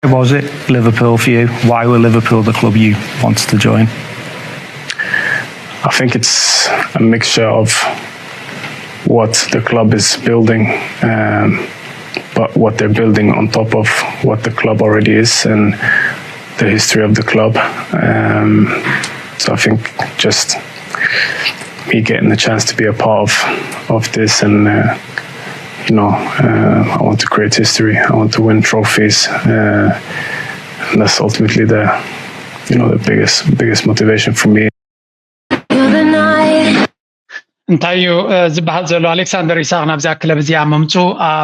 Why was it Liverpool for you? Why were Liverpool the club you wanted to join? I think it's a mixture of what the club is building, um, but what they're building on top of what the club already is and the history of the club. Um, so I think just me getting the chance to be a part of of this and uh, you know uh, I want to create history. I want to win trophies. Uh, and that's ultimately the you know the biggest biggest motivation for me. እንታይ እዩ ዝበሃል ዘሎ? ኣሌክሳንደር ኢሳቅ ናብዛ ክለብ እዚኣ ምምፁ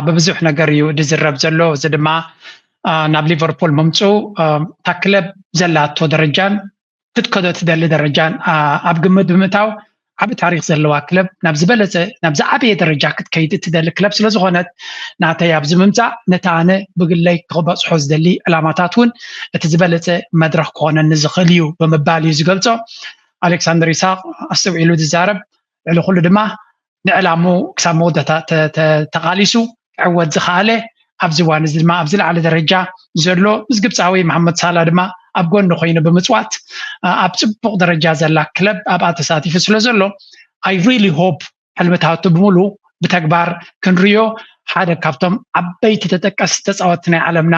ብብዙሕ ነገር እዩ ዝዝረብ ዘሎ። እዚ ድማ ናብ ሊቨርፑል ምምፁ እታ ክለብ ዘላቶ ደረጃን ክትከዶ ትደሊ ደረጃን ኣብ ግምት ብምእታው ዓቢ ታሪክ ዘለዋ ክለብ ናብ ዝበለጸ ናብ ዝዓበየ ደረጃ ክትከይድ እትደሊ ክለብ ስለዝኾነት ናተይ ኣብዚ ምምፃእ ነታ ኣነ ብግለይ ክበፅሖ ዝደሊ ዕላማታት እውን እቲ ዝበለጸ መድረክ ክኾነኒ ዝኽእል እዩ ብምባል እዩ ዝገልጾ። ኣሌክሳንደር ኢሳቅ ኣስተውዒሉ ዝዛረብ፣ ልዕሊ ኩሉ ድማ ንዕላሙ ክሳብ መወዳእታ ተቃሊሱ ክዕወት ዝኸኣለ ኣብዚ እዋን እዚ ድማ ኣብ ዝለዓለ ደረጃ ዘሎ ምስ ግብፃዊ መሓመድ ሳላ ድማ ኣብ ጎኒ ኮይኑ ብምፅዋት ኣብ ፅቡቕ ደረጃ ዘላ ክለብ ኣብኣ ተሳቲፉ ስለ ዘሎ I really hope ሕልምታቱ ብምሉ ብተግባር ክንሪዮ ሓደ ካብቶም ዓበይቲ ተጠቀስ ተፃወትቲ ናይ ዓለምና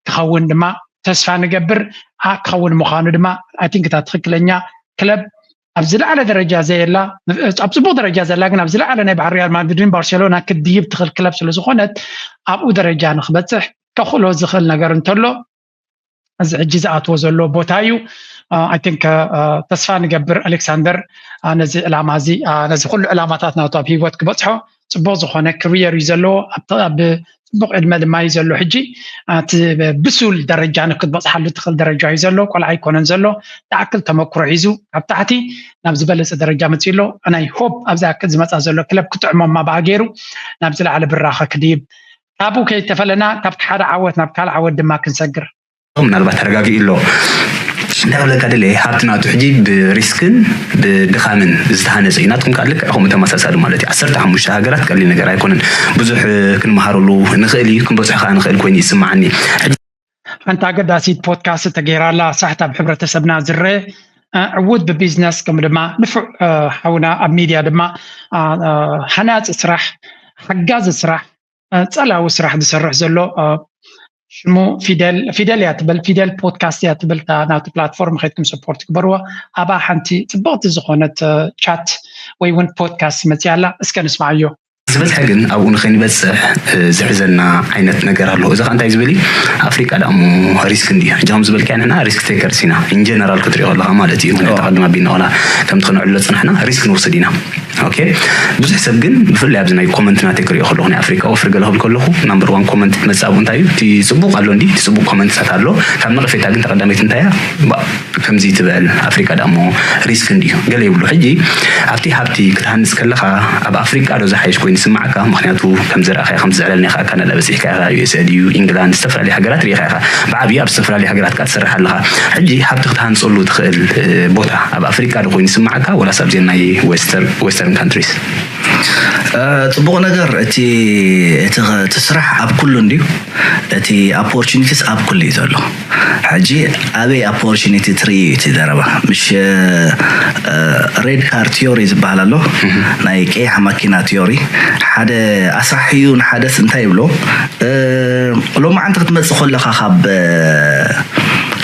ክኸውን ድማ ተስፋ ንገብር። ክኸውን ምዃኑ ድማ I think እታ ትኽክለኛ ክለብ ኣብ ዝለዓለ ደረጃ ዘየላ ኣብ ፅቡቅ ደረጃ ዘላ ግን ኣብ ዝለዓለ ናይ በዓል ሪያል ማድሪድን ባርሴሎና ክድይብ ትኽእል ክለብ ስለዝኾነት ኣብኡ ደረጃ ንክበፅሕ ከኽእሎ ዝኽእል ነገር እንተሎ እዚ ሕጂ ዝኣትዎ ዘሎ ቦታ እዩ። I think ተስፋ ንገብር ኣሌክሳንደር ነዚ ዕላማ እዚ ነዚ ኩሉ ዕላማታት ናቱ ኣብ ሂወት ክበፅሖ ፅቡቅ ዝኾነ ክሪየር እዩ ዘለዎ። ኣብ ፅቡቅ ዕድመ ድማ እዩ ዘሎ ሕጂ። እቲ ብሱል ደረጃ ንክትበፅሓሉ ትኽእል ደረጃ እዩ ዘሎ። ቆልዓ ኣይኮነን ዘሎ። ዝኣክል ተመክሮ ሒዙ ካብ ታሕቲ ናብ ዝበለፀ ደረጃ መፅኡ ኣሎ። ናይ ሆፕ ኣብዚ ኣክል ዝመፃ ዘሎ ክለብ ክጥዕሞ ማባኣ ገይሩ ናብ ዝለዓለ ብራኸ ክድይብ ካብኡ ከይተፈለና ካብቲ ሓደ ዓወት ናብ ካልእ ዓወት ድማ ክንሰግር ምናልባት ተረጋጊኡ ኣሎ። እንታይ ክብለካ ደለ ሃብቲ ናቱ ሕጂ ብሪስክን ብድኻምን ዝተሃነፀ እዩ። ናትኩም ከዓ ልክዕ ከምኡ ተመሳሳሊ ማለት እዩ። ዓሰርተ ሓሙሽተ ሃገራት ቀሊል ነገር ኣይኮነን። ብዙሕ ክንመሃረሉ ንኽእል እዩ፣ ክንበፅሖ ከዓ ንኽእል ኮይኑ ይስማዓኒ። ሓንቲ ኣገዳሲት ፖድካስት ተገይራላ ሳሕት ኣብ ሕብረተሰብና ዝረአ ዕዉት ብቢዝነስ ከም ድማ ንፉዕ ሓውና ኣብ ሚድያ ድማ ሃናፂ ስራሕ ሓጋዚ ስራሕ ፀላዊ ስራሕ ዝሰርሕ ዘሎ ሽሙ ፊደል ፊደል እያ ትበል ፊደል ፖድካስት እያ ትበል ናቱ ፕላትፎርም ከድኩም ሰፖርት ግበርዎ። ኣባ ሓንቲ ፅብቕቲ ዝኾነት ቻት ወይ እውን ፖድካስት መፅያ ኣላ። እስከ ንስማዓዮ። ዝበዝሐ ግን ኣብኡ ንኸይንበፅሕ ዝሕዘና ዓይነት ነገር ኣሎ። እዚ ከዓ እንታይ ዝብል እዩ? ኣፍሪቃ ደኣ እሞ ሪስክ እንድዩ። ሕጂ ከም ዝበልካዮ ንሕና ሪስክ ቴከርስ ኢና። ኢንጀነራል ክትሪኦ ከለኻ ማለት እዩ። ምክንያቱ ኣቐድም ኣቢልና ዋላ ከምቲ ክነዕልሎ ዝፀናሕና ሪስክ ንወስድ ኢና። ኦኬ፣ ብዙሕ ሰብ ግን ብፍላይ ኣብዚ ናይ ኮመንት ናተይ ክሪኦ ከለኹ ናይ ኣፍሪቃ ወፍሪ ገለ ክብል ከለኹ ናምበር ዋን ኮመንት መፅእ ኣብኡ እንታይ እዩ? እቲ ፅቡቕ ኣሎ እንዲ እቲ ፅቡቕ ኮመንትታት ኣሎ። ካብ ነቐፌታ ግን ተቐዳመይቲ እንታይ እያ? ከምዚ ትበል ኣፍሪቃ ደኣ እሞ ሪስክ እንድዩ ገለ ይብሉ። ሕጂ ኣብቲ ሃብቲ ክትሃንፅ ከለኻ ኣብ ኣፍሪቃ ዶ ዝሓይሽ ኮይኑ ይስማዓካ? ምክንያቱ ከም ዝረኣኻዮ ከም ዝዕለልና ኢኻ ካናዳ በፂሕካ ኢኻ፣ ዩ ኤስ ኤ ድዩ ኢንግላንድ ዝተፈላለዩ ሃገራት ርኢኻ ኢኻ። ብዓብዪ ኣብ ዝተፈላለዩ ሃገራት ከዓ ትሰርሕ ኣለኻ። ሕጂ ሃብቲ ክትሃንፀሉ ትኽእል ቦታ ኣብ ኣፍሪቃ ዶ ኮይኑ ይስማዓካ ወላስ ኣብዚአን ናይ ዌስተርን ካንትሪስ? ፅቡቕ ነገር እቲ እቲ ስራሕ ኣብ ኩሉ እንድዩ እቲ ኦፖርቹኒቲስ ኣብ ኩሉ እዩ ዘሎ። ሕጂ ኣበይ ኦፖርቹኒቲ ትርኢ እቲ ዘረባ ምሽ ሬድ ካር ቲዮሪ ዝበሃል ኣሎ ናይ ቀያሕ ማኪና ቲዮሪ ሓደ ኣስራሕ እዩ ንሓደስ እንታይ ይብሎ ሎማዓንቲ ክትመፅእ ከለካ ካብ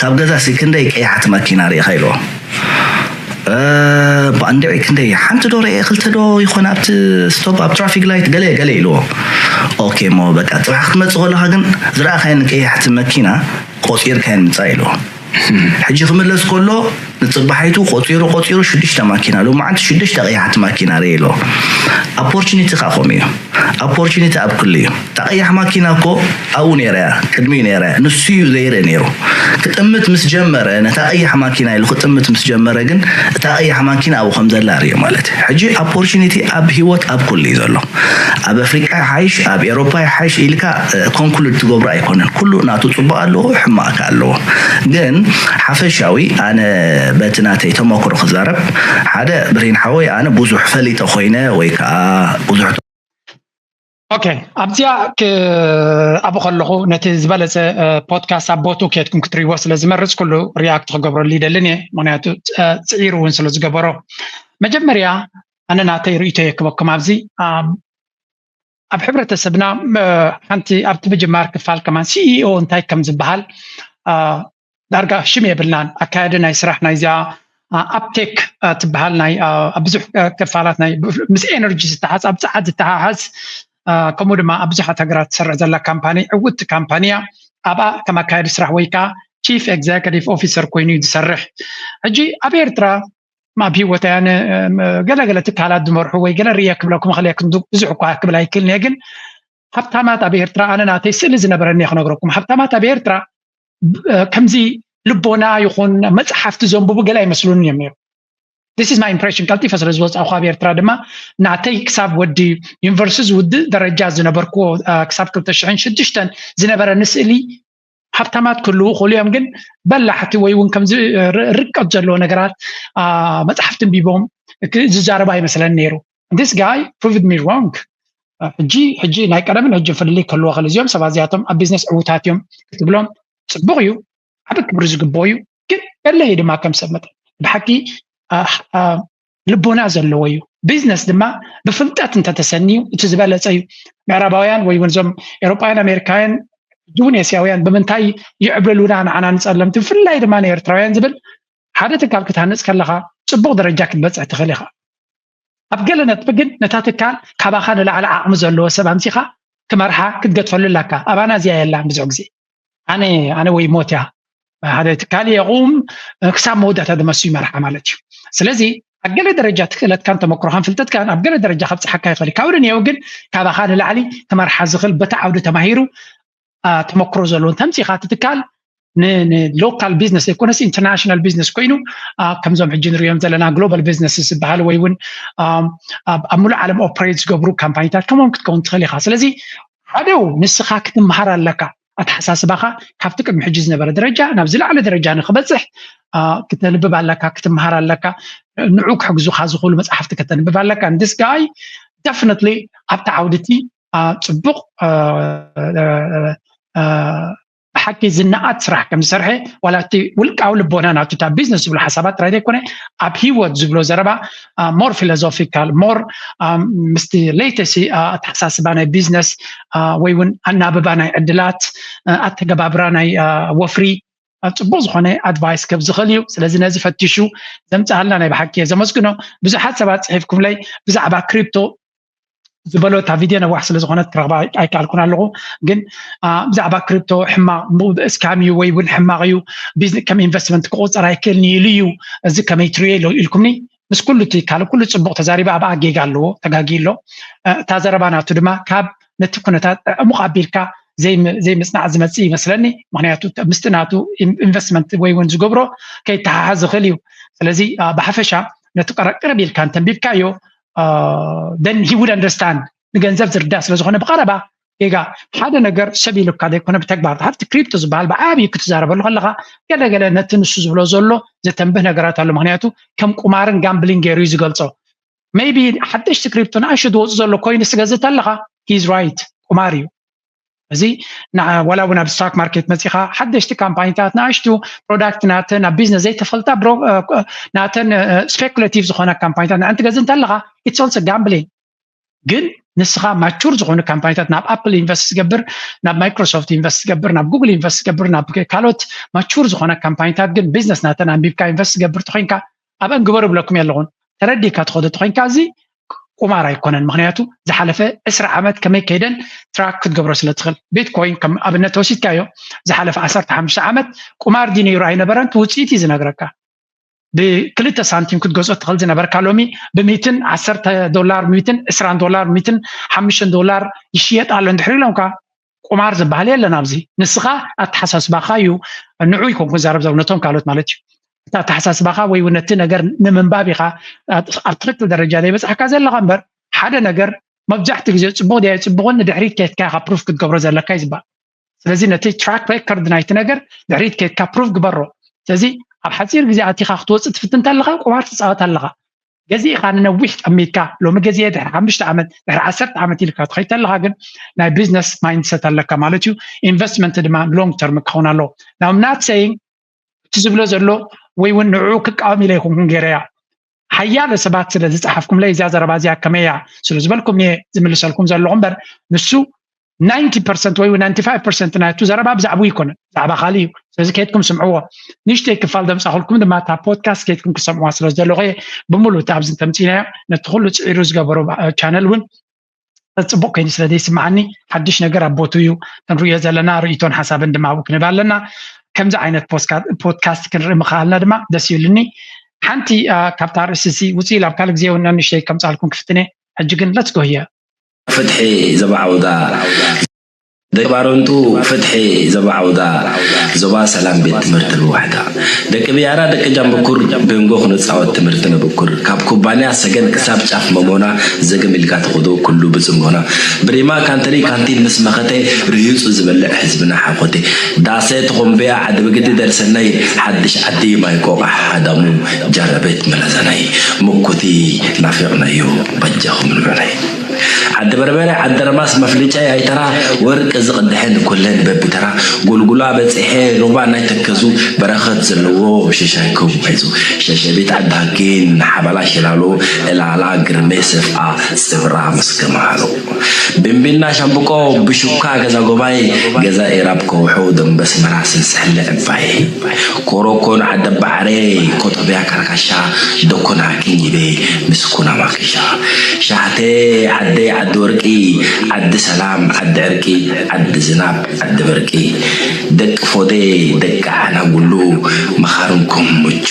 ካብ ገዛ ሲ ክንደይ ቀያሓት ማኪና ርኢኻ ኢልዎ ብኣንድዒ ክንደይ ሓንቲ ዶ ርኤ ክልተ ዶ ይኾነ ኣብቲ ስቶፕ ኣብ ትራፊክ ላይት ገለ ገለ ኢልዎ ኦኬ ሞ በቃ ፅባሕ ክትመፅእ ከለካ ግን ዝረኣኻየን ቀያሕቲ መኪና ቆፂርካየን ምፃእ ኢልዎ ሕጂ ክምለስ ከሎ ንፅባሒቱ ቆፂሩ ቆፂሩ ሽዱሽተ ማኪና ሎማዓንቲ ሽዱሽተ ቀያሕቲ ማኪና ርኤ ኢልዎ ኣፖርቹኒቲ ከዓ ከምኡ እዩ ኣፖርቹኒቲ ኣብ ኩሉ እዩ እታ ቀያሕ ማኪና እኮ ኣብኡ ነይራ እያ ቅድሚኡ ነይራ እያ ንሱ እዩ ዘይርኢ ነይሩ ክጥምት ምስ ጀመረ ነታ ቀያሕ ማኪና ኢሉ ክጥምት ምስ ጀመረ ግን እታ ቀያሕ ማኪና ኣብኡ ከም ዘላ ርእዩ ማለት እዩ ሕጂ ኣፖርቹኒቲ ኣብ ሂወት ኣብ ኩሉ እዩ ዘሎ ኣብ ኣፍሪቃ ይሓይሽ ኣብ ኤሮፓ ይሓይሽ ኢልካ ኮንክሉድ ትገብሮ ኣይኮነን ኩሉ ናቱ ፅቡቅ ኣለዎ ሕማቅ ከ ኣለዎ ግን ሓፈሻዊ ኣነ በቲ ናተይ ተመክሮ ክዛረብ ሓደ ብሬን ሓወይ ኣነ ብዙሕ ፈሊጠ ኮይነ ወይ ከዓ ብዙሕ ኦኬ፣ ኣብዚኣ ክኣብ ከለኹ ነቲ ዝበለጸ ፖድካስት ኣብ ቦቱ ኬድኩም ክትሪዎ ስለ ዝመርጽ ኩሉ ሪያክት ክገብረሉ ይደልን እየ። ምክንያቱ ጽዒሩ እውን ስለ ዝገበሮ፣ መጀመርያ ኣነ ናተይ ርእቶ የክበኩም ኣብዚ ኣብ ሕብረተሰብና። ሓንቲ ኣብቲ ምጅማር ክፋል ከማን ሲኢኦ እንታይ ከም ዝበሃል ዳርጋ ሽም የብልናን። ኣካያዲ ናይ ስራሕ ናይዚኣ ኣፕቴክ ትበሃል ናይ ኣብ ብዙሕ ክፋላት ናይ ምስ ኤነርጂ ዝተሓዝ ኣብ ፀዓት ዝተሓሓዝ ከምኡ ድማ ኣብ ብዙሓት ሃገራት ትሰርሕ ዘላ ካምፓኒ ዕውቲ ካምፓኒያ ኣብኣ ከም ኣካያዲ ስራሕ ወይ ከዓ ቺፍ ኤግዜኪቲቭ ኦፊሰር ኮይኑ እዩ ዝሰርሕ። ሕጂ ኣብ ኤርትራ ኣብ ህይወት ኣነ ገለገለ ትካላት ዝመርሑ ወይ ገለ ርየ ክብለኩም ክልየኩም ብዙሕ እኳ ክብል ኣይክልን እየ ግን ሃብታማት ኣብ ኤርትራ ኣነ ናተይ ስእሊ ዝነበረኒ ክነግረኩም። ሃብታማት ኣብ ኤርትራ ከምዚ ልቦና ይኹን መፅሓፍቲ ዘንብቡ ገለ ኣይመስሉን እዮም ነይሩ። This is my impression። ቀልጢፈ ስለ ዝወፃኹ ኣብ ኤርትራ ድማ ናተይ ክሳብ ወዲ ዩኒቨርሲቲ ዝውድእ ደረጃ ዝነበርኩዎ ክሳብ ክልተ ሽሕን ሽዱሽተን ዝነበረኒ ስእሊ ሃብታማት ክህልዉ ክእሉ እዮም፣ ግን በላሕቲ ወይ እውን ከምዚ ርቀት ዘለዎ ነገራት መፅሓፍቲ ኣንቢቦም ዝዛረቡ ኣይመስለኒ ነይሩ። This guy proved me wrong። ሕጂ ሕጂ ናይ ቀደምን ሕጂ ፍልልይ ክህልዎ ክእል። እዚኦም ሰባት እዚኣቶም ኣብ ቢዝነስ ዕውታት እዮም ክትብሎም ፅቡቅ እዩ፣ ዓቢ ክብሪ ዝግብኦ እዩ። ግን በለየ ድማ ከም ሰብ መጠን ብሓቂ ልቦና ዘለዎ እዩ። ቢዝነስ ድማ ብፍልጠት እንተተሰንዩ እቲ ዝበለፀ እዩ። ምዕራባውያን ወይ እውን እዞም ኤሮጳውያን ኣሜሪካውያን እውን ኤስያውያን ብምንታይ ይዕብልሉና ንዓና ንፀለምቲ ብፍላይ ድማ ንኤርትራውያን ዝብል ሓደ ትካል ክትሃንፅ ከለካ ፅቡቅ ደረጃ ክትበፅሕ ትኽእል ኢኻ። ኣብ ገለ ነጥቢ ግን ነታ ትካል ካባኻ ንላዕሊ ዓቕሚ ዘለዎ ሰብ ኣምፂኻ ክመርሓ ክትገድፈሉ ኣለካ። ኣባና እዚኣ የላን ብዙሕ ግዜ ኣነ ኣነ ወይ ሞት እያ። ሓደ ትካል የቑም ክሳብ መወዳእታ ድመሱ ይመርሓ ማለት እዩ። ስለዚ ኣብ ገለ ደረጃ ትክእለትካን ተመክሮኻን ፍልጠትካን ኣብ ገለ ደረጃ ከብፅሓካ ይኽእል እዩ። ካብኡ ንየው ግን ካባኻ ንላዕሊ ክመርሓ ዝኽእል በቲ ዓውዲ ተማሂሩ ተመክሮ ዘለዎን ተምፂኻ እቲ ትካል ንሎካል ቢዝነስ ዘይኮነስ ኢንተርናሽናል ቢዝነስ ኮይኑ ከምዞም ሕጂ ንሪኦም ዘለና ግሎባል ቢዝነስ ዝበሃል ወይ እውን ኣብ ሙሉእ ዓለም ኦፕሬት ዝገብሩ ካምፓኒታት ከምኦም ክትከውን ትኽእል ኢኻ። ስለዚ ሓደው ንስኻ ክትመሃር ኣለካ። ኣተሓሳስባኻ ካብቲ ቅድሚ ሕጂ ዝነበረ ደረጃ ናብ ዝለዓለ ደረጃ ንክበፅሕ ክተንብብ ኣለካ፣ ክትመሃር ኣለካ። ንዑ ክሕግዙኻ ዝኽእሉ መፅሓፍቲ ከተንብብ ኣለካ። ንድስ ጋይ ደፍነትሊ ኣብቲ ዓውድቲ ፅቡቅ ብሓቂ ዝነኣድ ስራሕ ከም ዝሰርሐ ዋላ እቲ ውልቃዊ ልቦና ናቱ እታ ቢዝነስ ዝብሎ ሓሳባት ጥራይ ዘይኮነ ኣብ ሂወት ዝብሎ ዘረባ ሞር ፊሎዞፊካል ሞር ምስቲ ሌተሲ ኣተሓሳስባ ናይ ቢዝነስ ወይ እውን ኣናብባ ናይ ዕድላት ኣተገባብራ ናይ ወፍሪ ፅቡቅ ዝኮነ ኣድቫይስ ከብ ዝኽእል እዩ። ስለዚ ነዚ ፈቲሹ ዘምፅኣልና ናይ ብሓቂ እየ ዘመስግኖ። ብዙሓት ሰባት ፅሒፍኩምለይ ብዛዕባ ክሪፕቶ ዝበሎ እታ ቪድዮ ነዋሕ ስለ ዝኾነት ክረኽባ ኣይከኣልኩን ኣለኹ። ግን ብዛዕባ ክሪፕቶ ሕማቅ ስካም እዩ ወይ እውን ሕማቅ እዩ ከም ኢንቨስትመንት ክቁፀር ኣይክእልን እዩ ኢሉ እዩ እዚ ከመይ ትሪዮ ኢልኩምኒ ምስ ኩሉ እቲ ካልእ ኩሉ ፅቡቅ ተዛሪባ ኣብኣ ጌጋ ኣለዎ ተጋጊ ኣሎ። እታ ዘረባ ናቱ ድማ ካብ ነቲ ኩነታት ዕሙቅ ኣቢልካ ዘይምፅናዕ ዝመፅእ ይመስለኒ። ምክንያቱ ምስቲ ናቱ ኢንቨስትመንት ወይ እውን ዝገብሮ ከይተሓሓዝ ዝኽእል እዩ። ስለዚ ብሓፈሻ ነቲ ቀረቅርብ ኢልካ እንተንቢብካዮ then he would understand ንገንዘብ ዝርዳእ ስለ ዝኾነ ብቐረባ ጌጋ ሓደ ነገር ሰብ ኢሉካ ዘይኮነ ብተግባር ሓቲ ክሪፕቶ ዝበሃል ብዓብዩ ክትዛረበሉ ከለካ ገለገለ ነቲ ንሱ ዝብሎ ዘሎ ዘተንብህ ነገራት ኣሎ። ምክንያቱ ከም ቁማርን ጋምብሊንግ ገይሩ እዩ ዝገልፆ። maybe ሓደሽቲ ክሪፕቶ ንኣሽቱ ዝወፁ ዘሎ ኮይኑ ስገዝእ ኣለካ he's right ቁማር እዩ። እዚ ዋላ እውን ኣብ ስታክ ማርኬት መፂኻ ሓደሽቲ ካምፓኒታት ንኣሽቱ ፕሮዳክት ናተን ኣብ ቢዝነስ ዘይተፈልጣ ናተን ስፔኩሌቲቭ ዝኾነ ካምፓኒታት ንዕንቲ ገዝ እንተለካ it's also gambling። ግን ንስኻ ማቹር ዝኾኑ ካምፓኒታት ናብ ኣፕል ኢንቨስት ዝገብር ናብ ማይክሮሶፍት ኢንቨስት ዝገብር ናብ ጉግል ኢንቨስት ዝገብር ናብ ካልኦት ማቹር ዝኾነ ካምፓኒታት ግን ቢዝነስ ናተን ኣንቢብካ ኢንቨስት ዝገብር ተኮይንካ ኣብአን ግበሩ ብለኩም የለኹን። ተረዲካ ትኸዶ ተኮይንካ እዚ ቁማር ኣይኮነን። ምክንያቱ ዝሓለፈ ዕስራ ዓመት ከመይ ከይደን ትራክ ክትገብሮ ስለ ትኽእል። ቢትኮይን ከም ኣብነት ተወሲድካዮ ዝሓለፈ ዓሰርተ ሓሙሽተ ዓመት ቁማር ድዩ ነይሩ ኣይነበረን፣ እቲ ውፅኢት እዩ ዝነግረካ። ብክልተ ሳንቲም ክትገዝኦ ትኽእል ዝነበርካ ሎሚ ብሚትን ዓሰርተ ዶላር ሚትን ዕስራን ዶላር ሚትን ሓሙሽተን ዶላር ይሽየጥ ኣሎ እንድሕር ኢሎምካ ቁማር ዝበሃል የለን ኣብዚ። ንስኻ ኣተሓሳስባኻ እዩ፣ ንዑ ይኮንኩ ዛረብ ዘሎ ነቶም ካልኦት ማለት እዩ። እቲ ኣተሓሳስባኻ ወይ እውን ነቲ ነገር ንምንባብ ኢኻ ኣብ ትክክል ደረጃ ዘይበፃሕካ ዘለኻ እምበር ሓደ ነገር መብዛሕትኡ ግዜ ፅቡቅ ድያ ፅቡቅን ንድሕሪት ከይትካ ኢኻ ፕሩፍ ክትገብሮ ዘለካ እዩ ዝበሃል። ስለዚ ነቲ ትራክ ሬከርድ ናይቲ ነገር ድሕሪት ከይትካ ፕሩፍ ግበሮ። ስለዚ ኣብ ሓፂር ግዜ ኣቲኻ ክትወፅእ ትፍትን ኣለኻ ቁማር ትፃወት ኣለኻ። ገዚእካ ንነዊሕ ጠሚትካ፣ ሎሚ ገዚአ ድሕሪ ሓሙሽተ ዓመት፣ ድሕሪ ዓሰርተ ዓመት ኢልካ ትኸይድ ተለኻ ግን ናይ ቢዝነስ ማይንድሰት ኣለካ ማለት እዩ። ኢንቨስትመንት ድማ ሎንግ ተርም ክኸውን ኣለዎ። Now I'm not saying እቲ ዝብሎ ዘሎ ወይ እውን ንዕኡ ክቃወም ኢለ ይኹንኩም ገይረያ። ሓያለ ሰባት ስለ ዝጸሓፍኩምለይ እዚኣ ዘረባ እዚኣ ከመይ እያ ስለ ዝበልኩም እየ ዝምልሰልኩም ዘለኹ እምበር፣ ንሱ ናይንቲ ፐርሰንት ወይ እውን ናይንቲ ፋይቭ ፐርሰንት ናይቱ ዘረባ ብዛዕባኡ ኣይኮነን፣ ብዛዕባ ካልእ እዩ። ስለዚ ከይድኩም ስምዕዎ። ንእሽተይ ክፋል ዘምጻኹልኩም ድማ እታ ፖድካስት ከይድኩም ክሰምዕዋ ስለ ዝደለኹ እየ። ብምሉእ እቲ ኣብዚ ተምጺእናዮ ነቲ ኩሉ ጽዒሩ ዝገበሮ ባ- ቻነል እውን ጽቡቕ ኮይኑ ስለ ዘይስምዓኒ፣ ሓድሽ ነገር ኣብ ቦቱ እዩ። ክንርእዮ ዘለና ርእይቶን ሓሳብን ድማ ኣብኡ ክንህብ ኣለና። ከምዚ ዓይነት ፖስካ- ፖድካስት ክንርኢ ምኽኣልና ድማ ደስ ይብልኒ። ሓንቲ አ፣ ካብታ ርእሲ ውፅእ ኢላ ኣብ ካልእ ግዜ እውን ንእሽተይ ከምፃልኩም ክፍትነ። ሕጂ ግን ለትስ ጎ ሂር። ፍትሒ ዘባዕውዳ ደቂ ባረንቱ ፍትሒ ዘባዕውዳ ዞባ ሰላም ቤት ትምህርቲ ብዋሕዳ ደቂ ብያራ ደቂ ጃምብኩር ብንጎ ክንፃወት ትምህርቲ ነብኩር ካብ ኩባንያ ሰገን ክሳብ ጫፍ መሞና ዘገም ኢልካ ትኸዶ ኩሉ ብፅሞና ብሪማ ካንተሪ ካንቲን ምስ መኸተ ርሂፁ ዝበልዕ ህዝብና ሓኾቴ ዳሰ ተኾምበያ ዓዲ ብግዲ ደርሰናይ ሓድሽ ዓዲ ማይ ቆቓሕ ሃዳሙ ጃረቤት መላዘናይ ምኩቲ ናፊቕናዮ በጃኹም ንዑናይ ዓዲ በርበረ ዓዲ ረማስ መፍልጫይ ኣይተራ ወርቂ ዝቕድሐን ኩለን በብተራ ጎልጉላ በፂሐ ሩባ ናይ ተከዙ በረኸት ዘለዎ ሸሻይ ከው ሒዙ ሸሸቢት ዓዲ ሃኪን ሓባላ ሸላሎ ዕላላ ግርሜ ሰፍኣ ፅብራ ምስ ከመሃሎ ብንቢና ሻምብቆ ብሹካ ገዛ ጎባይ ገዛ ኤራብ ከውሑ ደንበስ መራስን ስሕለ ዕባይ ኮሮኮን ዓደባዕረ ኮጦብያ ካርካሻ ደኮና ቅኝቤ ምስኩና ማክሻ ሻሕተ ዓደይ ዓዲ ወርቂ ዓዲ ሰላም ዓዲ ዕርቂ ዓዲ ዝናብ ዓዲ በርቂ ደቂ ፎዴ ደቂ ዓና ጉሉ መኻርንኩም ምቹ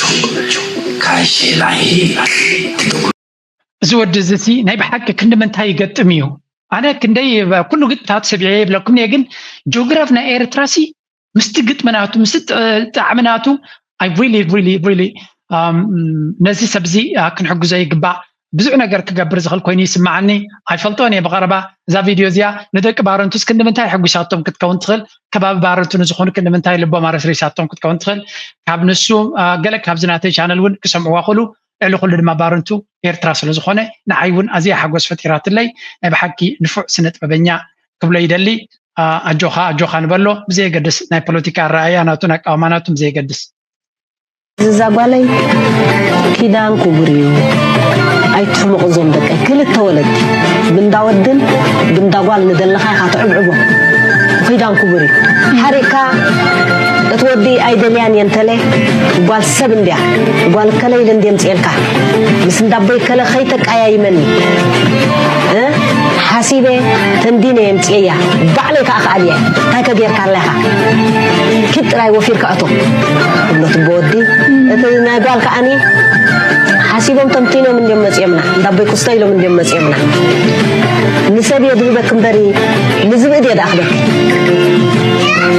ካሼ ላይ ትደጉ እዚ ወዲ እዚ ሲ ናይ ብሓቂ ክንዲ ምንታይ ይገጥም እዩ? ኣነ ክንደይ ኩሉ ግጥታት ሰቢዐ ይብለኩም እየ፣ ግን ጂኦግራፍ ናይ ኤርትራ ሲ ምስቲ ግጥሚ ናቱ ምስቲ ጥ- ጣዕሚ ናቱ I really really really ነዚ ሰብ እዚ ክንሕግዞ ይግባእ። ብዙሕ ነገር ክገብር ዝኽእል ኮይኑ ይስምዓኒ። ኣይፈልጦን እየ ብቐረባ እዛ ቪድዮ እዚኣ ንደቂ ባረንቱስ ክንዲ ምንታይ ሕጒሳቶም ክትከውን ትኽእል፣ ከባቢ ባረንቱ ንዝኾኑ ክንዲ ምንታይ ልቦም ኣረስሪሳቶም ክትከውን ትኽእል። ካብ ንሱ ገለ ካብዚ ናተይ ቻነል እውን ክሰምዕዋ ክእሉ ልዕሊ ኩሉ ድማ ባረንቱ ኤርትራ ስለ ዝኾነ ንዓይ እውን ኣዝያ ሓጎስ ፈጢራትለይ። ናይ ብሓቂ ንፉዕ ስነ ጥበበኛ ክብሎ ይደሊ። ኣጆኻ ኣጆኻ ንበሎ ብዘየገድስ ናይ ፖለቲካ ኣረኣእያ ናቱን ኣቃውማ ናቱን ብዘየገድስ። እዛ ጓለይ ኪዳን ክቡር እዩ ኣይትሕምቑ እዞም ደቀይ ክልተ ወለዲ ብንዳወድን ብንዳጓል ንደለኻ ኢኻ ትዕብዕቦ ኪዳን ክቡር እዩ ሓሪቕካ እቲ ወዲ ኣይደልያን እየ እንተለ ጓል ሰብ እንድያ ጓል ከለይል እንድየ ምፅኤልካ ምስ እንዳቦይ ከለ ከይተቃያይመኒ ሓሲበ ተንዲነ እየ ምፅኤያ ባዕለይ ከዓ ክኣልየ እንታይ ከጌርካ ኣለኻ ኪድ ጥራይ ወፊርካ እቶ እብሎ ትቦ ወዲ እቲ ናይ ጓል ከዓኒ ሓሲቦም ተምቲኖም እንዲዮም መፂኦምና እንዳቦይ ክስቶ ኢሎም እንዲዮም መፂኦምና ንሰብ እየ ድህበክ እምበሪ ንዝብእድ እየ ደኣኽበክ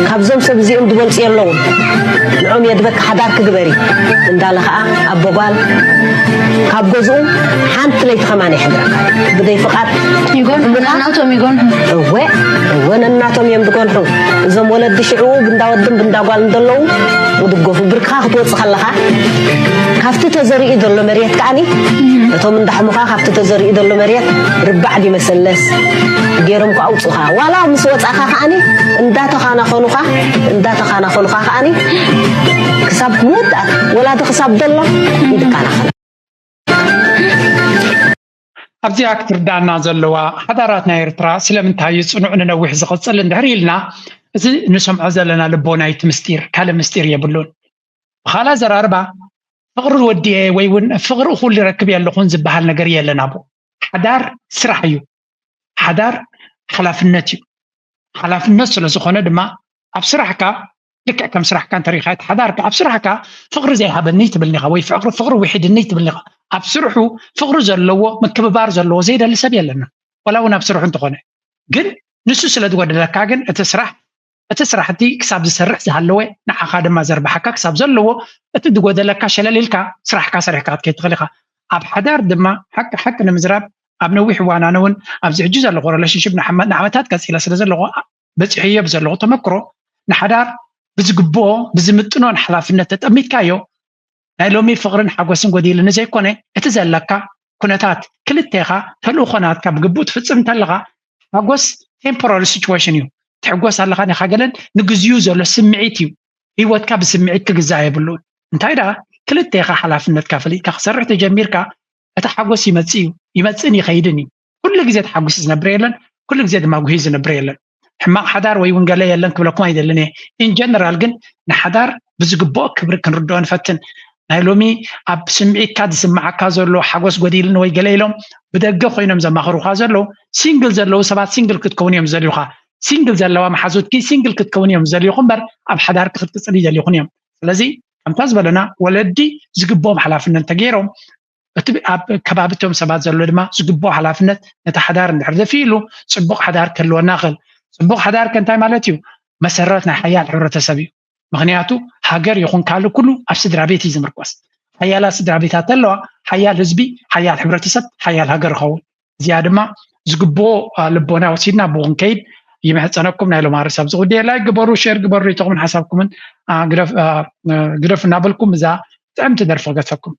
ካብዞም ሰብ እዚኦም ዝበልፁ የለውን ንዖም የድበክ ሓዳር ክግበሪ እንዳለ ከዓ ኣቦ ጓል ካብ ገዝኡ ሓንቲ ለይቲ ከማን ይሕድረካ ብደይ ፍቓድ ይጎንሑ ነናቶም ይጎንሑ እወ እወ ነናቶም እዮም ዝጎንሑ እዞም ወለዲ ሽዕኡ ብንዳወድን ብንዳጓል እንደለዉ ውድገፉ ብርክኻ ክትወፅእ ከለኻ ካብቲ ተዘሪኡ ዘሎ መሬት ከዓኒ እቶም እንዳሕሙኻ ካብቲ ተዘሪኡ ዘሎ መሬት ርባዕ ዲመሰለስ ገይሮም ክኣውፁኻ ዋላ ምስ ወፃእኻ ከዓኒ እንዳተኻናኸኑኻ እንዳተኻናኸኑኻ ከዓኒ ክሳብ መወዳእታ ወላዲ ክሳብ ዘሎ ኢድካናኸን ኣብዚኣ ክትርዳና ዘለዋ ሓዳራት ናይ ኤርትራ ስለምንታይ እዩ ፅኑዕ ንነዊሕ ዝቕፅል እንድሕር ኢልና እዚ ንሰምዖ ዘለና ልቦና እቲ ምስጢር ካልእ ምስጢር የብሉን ብኻላ ዘራርባ ፍቕሪ ወዲኤ ወይ እውን ፍቕሪ እኹል ይረክብ የለኹን ዝበሃል ነገር የለን ኣብኡ ሓዳር ስራሕ እዩ ሓዳር ሓላፍነት እዩ ሓላፍነት ስለ ዝኾነ ድማ ኣብ ስራሕካ ልክዕ ከም ስራሕካ እንተሪኢኻ እቲ ሓዳርካ ኣብ ስራሕካ ፍቕሪ ዘይሃበኒ ትብልኒኻ ወይ ፍቕሪ ፍቕሪ ውሒድኒ ትብልኒኻ ኣብ ስርሑ ፍቕሪ ዘለዎ ምክብባር ዘለዎ ዘይደሊ ሰብ የለና ወላ እውን ኣብ ስርሑ እንተኾነ ግን ንሱ ስለ ዝጎደለካ ግን እቲ ስራሕ እቲ ስራሕቲ ክሳብ ዝሰርሕ ዝሃለወ ንዓኻ ድማ ዘርብሓካ ክሳብ ዘለዎ እቲ ዝጎደለካ ሸለል ኢልካ ስራሕካ ሰሪሕካ ክትከይድ ትኽእል ኢኻ ኣብ ሓዳር ድማ ሓቂ ሓቂ ንምዝራብ ኣብ ነዊሕ እዋን ኣነ እውን ኣብዚ ሕጂ ዘለኹ ሪሌሽንሽፕ ንዓመታት ቀፂለ ስለ ዘለኹ በፂሐዮ ብዘለኹ ተመክሮ ንሓዳር ብዝግብኦ ብዝምጥኖን ሓላፍነት ተጠሚትካዮ ናይ ሎሚ ፍቕርን ሓጎስን ጎዲልኒ ዘይኮነ፣ እቲ ዘለካ ኩነታት፣ ክልቴኻ ተልእኾ ናትካ ብግቡእ ትፍጽም እንተለኻ፣ ሓጎስ ቴምፖራሪ ሲቹዌሽን እዩ። ትሕጎስ ኣለኻ ዲኻ ገለን፣ ንግዚኡ ዘሎ ስምዒት እዩ። ህይወትካ ብስምዒት ክግዛእ የብሉን። እንታይ ደኣ፣ ክልቴኻ ሓላፍነትካ ፈሊጥካ ክሰርሕ ተጀሚርካ፣ እቲ ሓጎስ ይመጽእ እዩ፣ ይመጽእን ይኸይድን እዩ። ኩሉ ግዜ ተሓጒሱ ዝነብር የለን፣ ኩሉ ግዜ ድማ ጉሂ ዝነብር የለን። ሕማቕ ሓዳር ወይ እውን ገለ የለን ክብለኩም ኣይደልን እየ። ኢን ጀነራል ግን ንሓዳር ብዝግብኦ ክብሪ ክንርድኦ ንፈትን። ናይ ሎሚ ኣብ ስምዒትካ ዝስምዓካ ዘሎ ሓጎስ ጎዲልኒ ወይ ገለ ኢሎም ብደገ ኮይኖም ዘማኽሩኻ ዘለዉ፣ ሲንግል ዘለዉ ሰባት ሲንግል ክትከውን እዮም ዝደልዩኻ። ሲንግል ዘለዋ መሓዙትኪ ሲንግል ክትከውን እዮም ዝደልዩኹ እምበር ኣብ ሓዳርኪ ክትቅፅሊ ይደልዩኹን እዮም። ስለዚ ከምታ ዝበለና ወለዲ ዝግብኦም ሓላፍነት ተገይሮም እቲ ኣብ ከባቢ እቶም ሰባት ዘሎ ድማ ዝግብኦ ሓላፍነት ነቲ ሓዳር እንድሕር ደፊእሉ ፅቡቕ ሓዳር ክህልወና ይኽእል። ፅቡቕ ሓዳር ከ እንታይ ማለት እዩ? መሰረት ናይ ሓያል ሕብረተሰብ እዩ። ምኽንያቱ ሃገር ይኹን ካልእ ኩሉ ኣብ ስድራ ቤት እዩ ዝምርኮስ። ሓያላት ስድራ ቤታት ኣለዋ፣ ሓያል ህዝቢ፣ ሓያል ሕብረተሰብ፣ ሓያል ሃገር ይኸውን። እዚኣ ድማ ዝግብኦ አ፣ ልቦና ወሲድና ብኡ ክንከይድ ይምሕፀነኩም። ናይ ሎማሪ ሰብ ዝጉዳይ ላይክ ግበሩ፣ ሼር ግበሩ፣ ሪኢቶኹምን ሓሳብኩምን አ፣ ግደፍ አ፣ አ፣ ግደፍ እናበልኩም እዛ ጥዕምቲ ደርፊ ክገድፈኩም።